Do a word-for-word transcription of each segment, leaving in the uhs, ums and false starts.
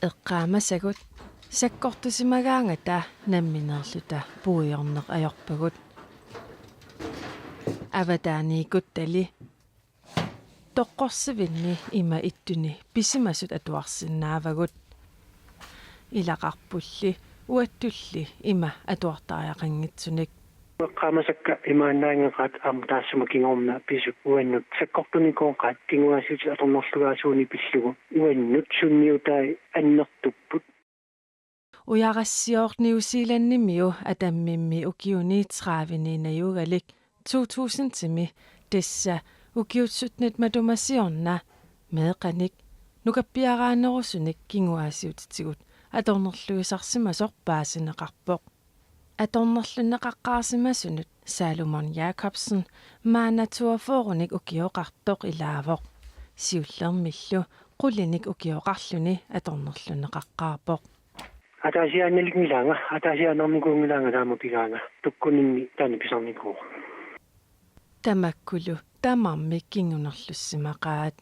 Eqqaamasagut sakkortusimagaangata nammineerluta puigorneq ajorpagut. Avataaniikkuttali toqqorsivinni ima ittuni pisimasut atuarsinnaavagut. Ilaqarpulli uattulli ima atuartariaqanngitsunik. Eqqaamasakka imaannaanngikkaat aamma taassuma kingorna pisut uannut sakkortunikuugaat kinguaassiuutit atornerlugaasuunik pillugu uannut sunniutai annertupput. Ujarassiooq New Zealandimiu Atammimmi ukiuni tredive-ni najuugalik to tusindimi tassa ukiut syttenit matuma siorna meeqqanik nukappiaraanerusunik kinguaassiuutitigut atornerluisarsimasoq paasineqarpoq. Atornerlunneqaqqaarsimasunut Salomon Jakobsen maanna toogfyrrenik ukioqartoq ilaavoq. Siullermillu qulinik ukioqarluni atornerlunneqaqqaarpoq. Ataasiaannalinngilaanga, ataasiaannarnikuunngilaanga taama pigaanga, tukkuninni taanna pisarnikuuvoq. Tamakkulu tamarmik kingunerlussimaqaat.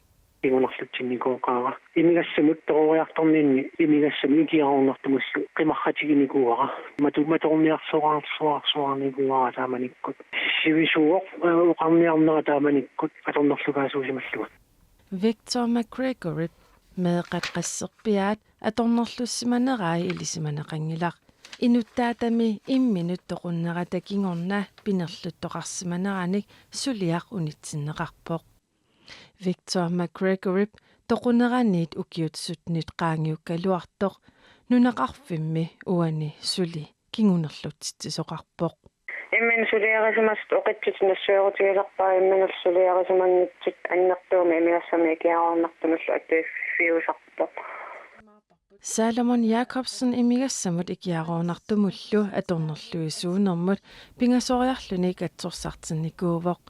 Kingunerlutsinnikuugaara. Imigassamut peroriartorninni imigassamut ikiaroornartumullu qimarratiginikuuara. Matu-, matorniarsuarsuarsuarnikuuara taamanikkut. Sivisuuvoq, eh, oqarniarnera taamanikkut atornerlugaasuusimallunga. Victor McGregoryp meeqqat qasserpiaat atornerlussimanerai ilisimaneqanngilaq. Inuttaatami imminut toqunnerata kingorna pinerluttoqarsimaneranik suliaq unitsinneqarpoq. Victor McGregoryp toquneraniit ukiut syttenit qaangiukkaluartoq nunaqarfimmi uani suli kingunerlutsitsisoqarpoq. Imminut suliarisimasut oqitsut nassuerutigisarpaat, imminut suliarisimanngitsut annertuumik imigassamik ikiaroornartumillu atuiffiusarpoq. Salomon Jakobsen imigassamut ikiaroornartumullu atornerluisuunermut pingasoriarluni katsorsartinnikuuvoq.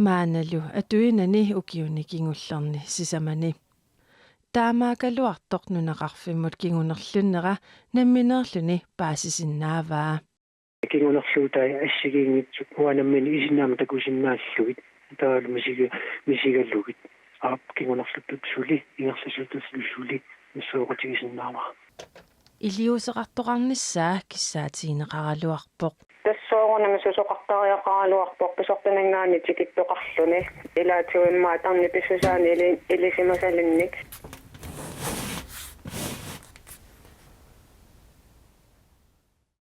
Maannalu atuinani ukiuni kingullerni sisamani. Taamaakkaluartoq nunaqarfimmut kingunerlunnera nammineerluni paasisinnaavaa. Kingunerluutai assigiinngitsut uanga nammineq isinnaammik takusinnaallugit. Taavalu misigi-, misigalugit. Aap, kingunerluttut suli, ingerlasutullu suli, nassuerutigisinnaavara. Iliuuseqartoqarnissaa kissaatigineqaraluarpoq. Tassa soorunami susoqartariaqaraluarpoq pisortaninngaanniit tikittoqarluni. Ilaatigut immaqa tarnip pissusaani ili-, ilisimasalinnik.